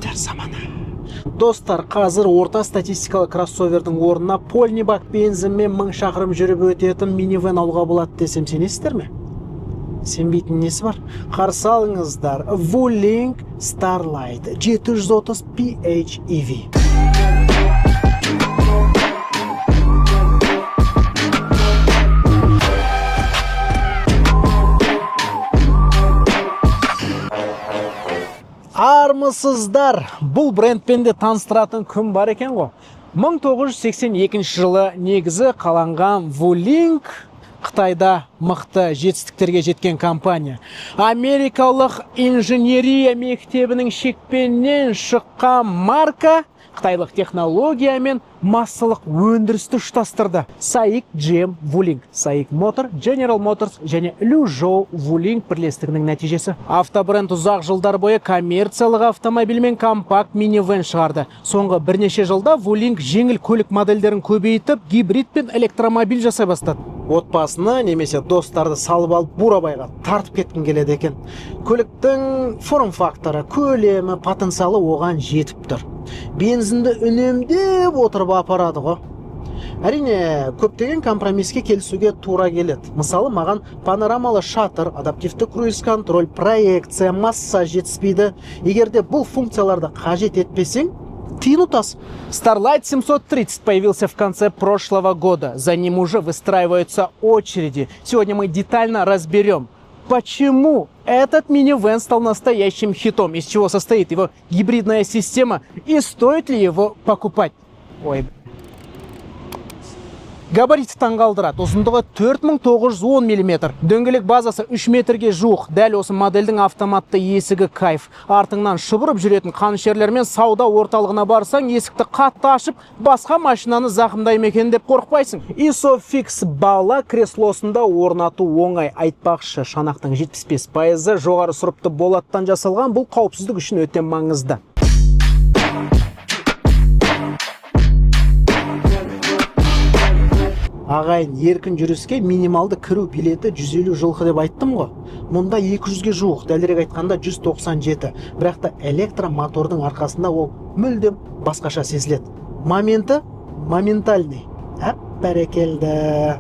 Гибридтер заманы. Достар, қазір орта статистикалы кроссовердің орнына полный бак бензинмен 1000 шақырым жүріп өтетін минивэн алуға болады десем, сенесіздер ме? Сенбейтін несі бар? Қарсы алыңыздар: Wuling Starlight 730 PHEV. Армысыздар! Бұл брендпен де таныстыратын күн бар екен ғой. 1982 жылы негізі қаланған Wuling Қытайда мықты жетістіктерге жеткен компания. Америкалық инженерия мектебінің шекпеннен шыққан марка қытайлық технология мен массалық өндірісті ұштастырды. SAIC GM Wuling, SAIC Motor, General Motors және Liuzhou Wuling бірлестігінің нәтижесі. Автобренд ұзақ жылдар бойы коммерциялық автомобиль мен компакт минивэн шығарды. Соңғы бірнеше жылда Wuling жеңіл көлік модельдерін көбейтіп, гибрид пен электромобиль жасай бастады. Отбасыны немесе достарды салып алып, Бурабайға тартып кеткің келеді екен. Көліктің форм факторы, көлемі, потенциалы оған жетіп тұр. Бензинді үнемдеп отырып апарады ғой. Әрине, көптеген компромисске келісуге тура келеді. Мысалы, маған панорамалы шатыр, адаптивті круиз контроль, проекция, массаж жетіспейді. Егер де бұл функцияларды қажет етпесең, тиын ұтасың. Starlight 730 появился в конце прошлого года. За ним уже выстраиваются очереди. Сегодня мы детально разберем, почему этот минивэн стал настоящим хитом, из чего состоит его гибридная система и стоит ли его покупать. Ой, габариті таңғалдырады: ұзындығы 4910 мм, дөңгелек базасы 3 метрге жуық. Дәл осы модельдің автоматты есігі кайф. Артыңнан шұбырып жүретін қанішерлермен сауда орталығына барсаң, есікті қатты ашып, басқа машинаны зақымдай ма екен деп қорықпайсың. Isofix бала креслосында орнату оңай. Айтпақшы, шанақтың 75%-ы жоғары сұрыпты болаттан жасалған. Бұл қауіпсіздік үшін өте маңызды. Ағайын, еркін жүріске минималды кіру билеті 150 жылқы деп айттым ғой. Мұнда 200-ге жуық, дәлірек айтқанда, 197. Бірақ та электромотордың арқасында ол мүлдем басқаша сезіледі. Моменті моментальный. Әп, бәрекелді!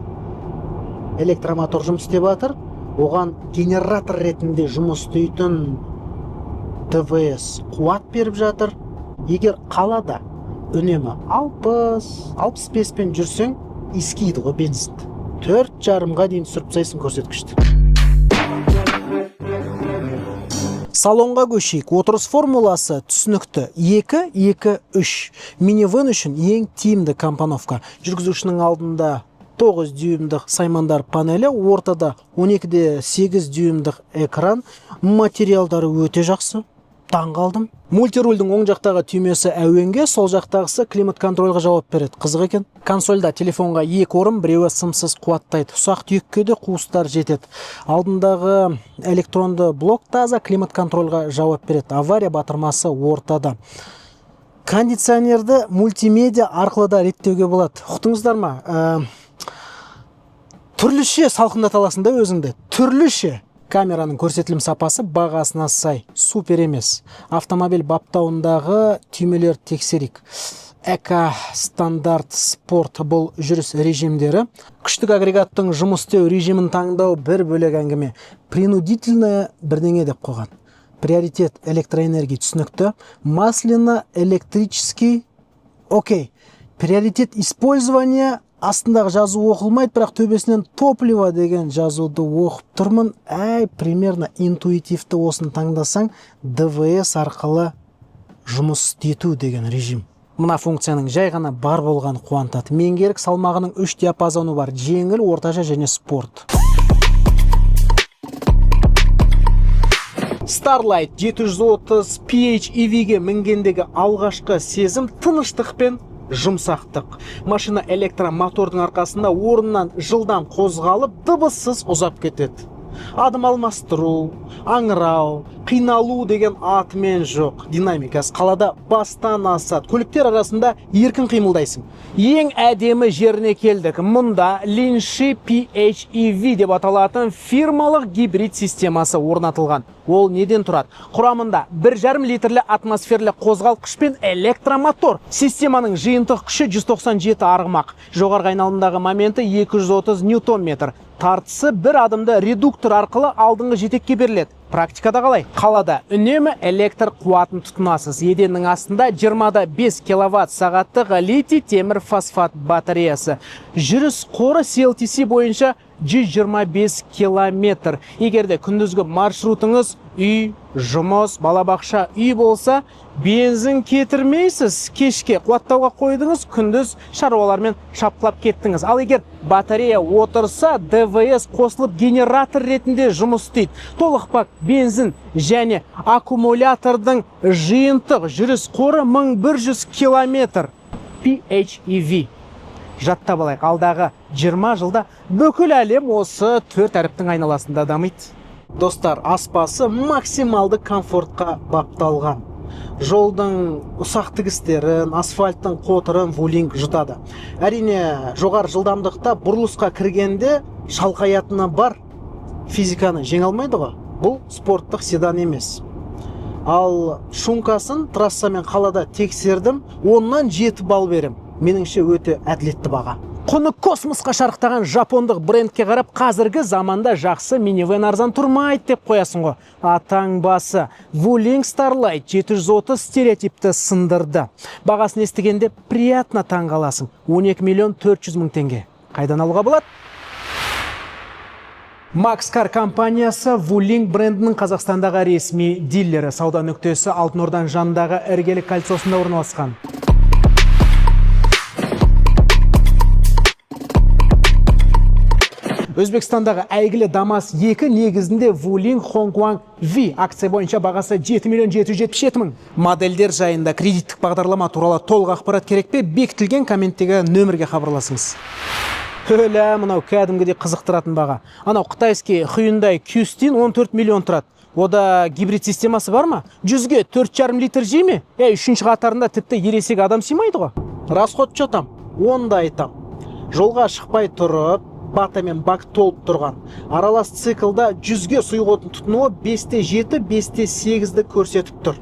Электромотор жұмыс істеп жатыр. Оған генератор ретінде жұмыс істейтін ДВС қуат беріп жатыр. Егер қалада үнемі 60 65 пен жүрсең, иіскейді ғой бензинді. 4,5-ға дейін түсіріп тастайсың көрсеткішті. Салонға көшейік. Отырыс формуласы түсінікті: 2 2 3. Минивэн үшін ең тиімді компоновка. Жүргізушінің алдында 9 дюймдық саймандар панелі, ортада 12-де 8 дюймдық экран. Материалдары өте жақсы, таң қалдым. Мультирульдің оң жақтағы түймесі әуенге, сол жақтағысы климат контрольға жауап береді. Қызық екен. Консольда телефонға екі орын, біреуі сымсыз қуаттайды. Ұсақ түйекке де қуыстар жетеді. Алдындағы электронды блок таза климат контрольға жауап береді. Авария батырмасы ортада. Кондиционерді мультимедиа арқылы да реттеуге болады. Ұқтыңыздар ма? Түрліше салқындата аласың да өзіңді, түрліше. Камераның көрсетілім сапасы бағасына сай, супер емес. Автомобиль баптауындағы түймелерді тексерейік. Эко, стандарт, спорт — бұл жүріс режимдері. Күштік агрегаттың жұмыс істеу режимін таңдау бір бөлек әңгіме. Принудительная бірдеңе деп қойған. Приоритет электроэнергии түсінікті. Масляно электрический, окей. Приоритет использования астындағы жазу оқылмайды, бірақ төбесінен топливо деген жазуды оқып тұрмын. Әй, примерно интуитивті осыны таңдасаң, ДВС арқылы жұмыс істету деген режим. Мына функцияның жай ғана бар болғаны қуантады. Меңгерік салмағының үш диапазоны бар: жеңіл, орташа және спорт. Starlight 730 PHEV-ге мінгендегі алғашқы сезім — тыныштық пен жұмсақтық. Машина электромотордың арқасында орнынан жылдам қозғалып, дыбыссыз ұзап кетеді. Адым алмастыру, аңырау, қиналу деген атымен жоқ. Динамикасы қалада бастан асады. Көліктер арасында еркін қимылдайсың. Ең әдемі жеріне келдік. Мұнда Линши PHEV деп аталатын фирмалық гибрид системасы орнатылған. Ол неден тұрады? Құрамында 1,5 литрлі атмосферлі қозғалтқыш пен электромотор. Системаның жиынтық күші 197 арғымақ. Жоғарғы айналымдағы моменті 230 ньютон-метр. Тартысы бір адымды редуктор арқылы алдыңғы жетекке беріледі. Практикада қалай? Қалада үнемі электр қуатын тұтынасыз. Еденнің астында 25 киловатт сағаттық литий темір фосфат батареясы. Жүріс қоры CLTC бойынша 125 километр. Егер де күндізгі маршрутыңыз үй, жұмыс, балабақша, үй болса, бензин кетірмейсіз. Кешке қуаттауға қойдыңыз, күндіз шаруалармен шапқылап кеттіңіз. Ал егер батарея отырса, ДВС қосылып генератор ретінде жұмыс істейді. Толық бак бензин және аккумулятордың жиынтық жүріс қоры 1100 километр. PHEV. Жаттап алайық, алдағы 20 жылда бүкіл әлем осы төрт әріптің айналасында дамиды. Достар, аспасы максималды комфортқа бапталған. Жолдың ұсақ тігістерін, асфальттың қотырын Вулинг жұтады. Әрине, жоғары жылдамдықта бұрылысқа кіргенде шалқаятыны бар, физиканы жеңе алмайды ғой. Бұл спорттық седан емес. Ал шумкасын трассамен қалада тексердім, оннан 7 балл берем. Меніңше, өте әділетті баға. Құны космосқа шарықтаған жапондық брендке қарап, қазіргі заманда жақсы минивэн арзан тұрмайды деп қоясың ғой. Атаң басы, Wuling Starlight 730 стереотипті сындырды. Бағасын естігенде приятно таң қаласың. 12 миллион 400 мың теңге. Қайдан алуға болады? Maxcar компаниясы Wuling брендінің Қазақстандағы ресми дилері. Сауда нүктесі Алтын Орданың жанындағы іргелі кольцосында орналасқан. Өзбекстандағы әйгілі Дамас 2 негізінде Wuling Hongguang V, акция бойынша бағасы 7 миллион 777 мың. Модельдер жайында, кредиттік бағдарлама туралы толық ақпарат керек пе? Бекітілген комменттегі нөмірге хабарласыңыз. Өлә, мынау кәдімгідей қызықтыратын баға. Анау қытайский Hyundai Q-Stin 14 миллион тұрады. Ода гибрид системасы бар ма? Жүзге 4,5 литр жей ме? Ей, үшінші қатарында тіпті ересек адам сыймайды ғой. Расход чё там? Оны да айтам. Жолға шықпай тұрып, бата мен бак толып тұрған. Аралас циклда жүзге сұйық отын тұтынуы 5-те 7, 5-те 8-ді көрсетіп тұр.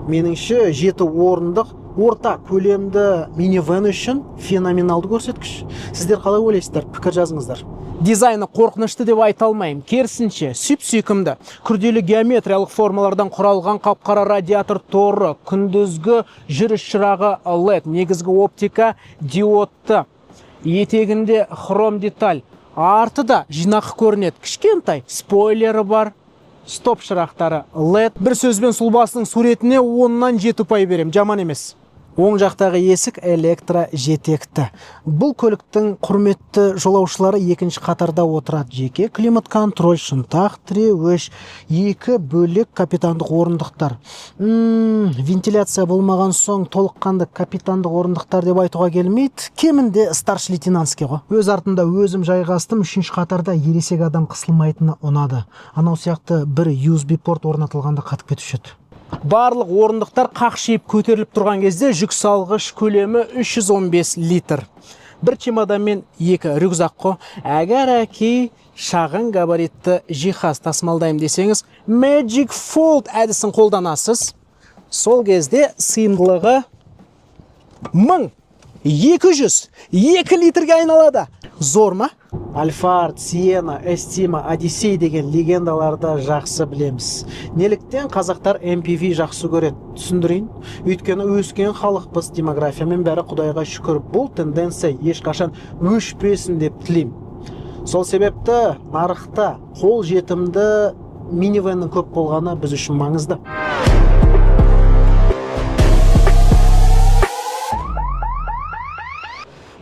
Меніңше, 7 орындық орта көлемді минивэн үшін феноменалды көрсеткіш. Сіздер қалай ойлайсыздар? Пікір жазыңыздар. Дизайны қорқынышты деп айта алмаймын. Керісінше, сүп-сүйкімді. Күрделі геометриялық формалардан құралған қап-қара радиатор торы, күндізгі жүріс шырағы LED, негізгі оптика диодты. Етегінде хром деталь. Арты да жинақы көрінеді. Кішкентай спойлері бар. Стоп шырақтары LED. Бір сөзбен, сұлбасының суретіне 10-нан 7 ұпай берем. Жаман емес. Оң жақтағы есік электро жетекті. Бұл көліктің құрметті жолаушылары екінші қатарда отырады. Жеке климат контроль, шынтақ тіреуіш, екі бөлек капитандық орындықтар. Вентиляция болмаған соң толыққанды капитандық орындықтар деп айтуға келмейді. Кемінде старший лейтенантский ғой. Өз артында өзім жайғастым, үшінші қатарда ересек адам қысылмайтыны ұнады. Анау сияқты бір USB порт орнатылғанда қатып кетуші еді. Барлық орындықтар қақшиып көтеріліп тұрған кезде жүк салғыш көлемі 315 литр. Бір чемодан мен екі рюкзак қой. Әгәр әки шағын габаритті жиһаз тасымалдаймын десеңіз, Magic Fold әдісін қолданасыз. Сол кезде сыйымдылығы 1202 литрге айналады. Зор ма? Альфард, Сиена, Эстима, Одиссей деген легендаларды жақсы білеміз. Неліктен қазақтар MPV жақсы көреді? Түсіндірейін. Өйткені өскен халықпыз, демографиямен бәрі құдайға шүкір. Бұл тенденция ешқашан өшпесін деп тілеймін. Сол себепті нарықта қол жетімді минивеннің көп болғаны біз үшін маңызды.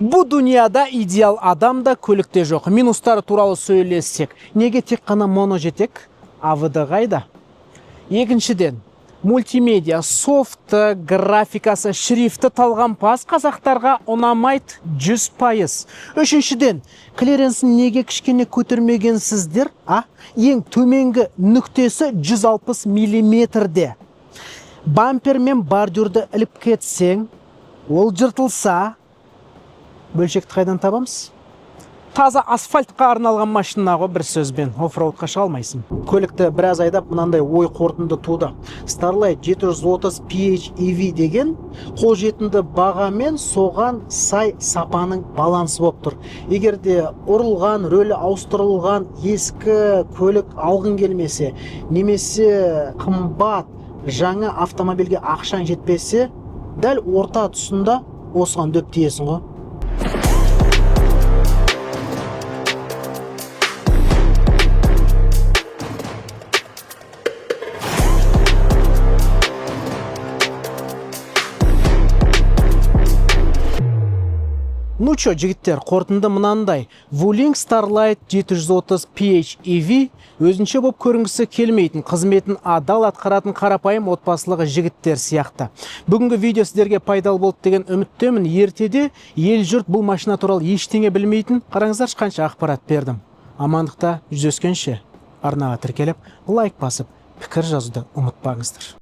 Бұл дүнияда идеал адам да, көлікте жоқ. Минустары туралы сөйлессек, неге тек қана моно жетек, АВД қайда? Екіншіден, Мультимедиа, софты, графикасы, шрифті талғампаз қазақтарға ұнамайды 100%. Үшіншіден, клиренсін неге кішкене көтермегенсіздер, а? Ең төменгі нүктесі 160 миллиметрде. Бампер мен бордюрді іліп кетсең, ол жыртылса, бөлшекті қайдан табамыз? Таза асфальтқа арналған машина ғой, бір сөзбен оффроудқа шыға алмайсың. Көлікті біраз айдап, мынандай ой қорытынды туды. Starlight 730 PHEV деген қолжетімді бағамен соған сай сапаның балансы болып тұр. Егер де ұрылған, рөлі ауыстырылған ескі көлік алғың келмесе, немесе қымбат жаңа автомобильге ақшаң жетпесе, дәл орта тұсында осыған дөп тиесің ғой. Ну чё, жігіттер, қорытынды мынандай. Wuling Starlight 730 PHEV өзінше боп көрінгісі келмейтін, қызметін адал атқаратын қарапайым отбасылық жігіттер сияқты. Бүгінгі видео сіздерге пайдалы болды деген үміттемін. Ертеде ел жұрт бұл машина туралы ештеңе білмейтін. Қараңыздаршы, қанша ақпарат бердім. Амандықта жүздескенше, арнаға тіркеліп, лайк басып, пікір жазуды ұмытпаңыздар.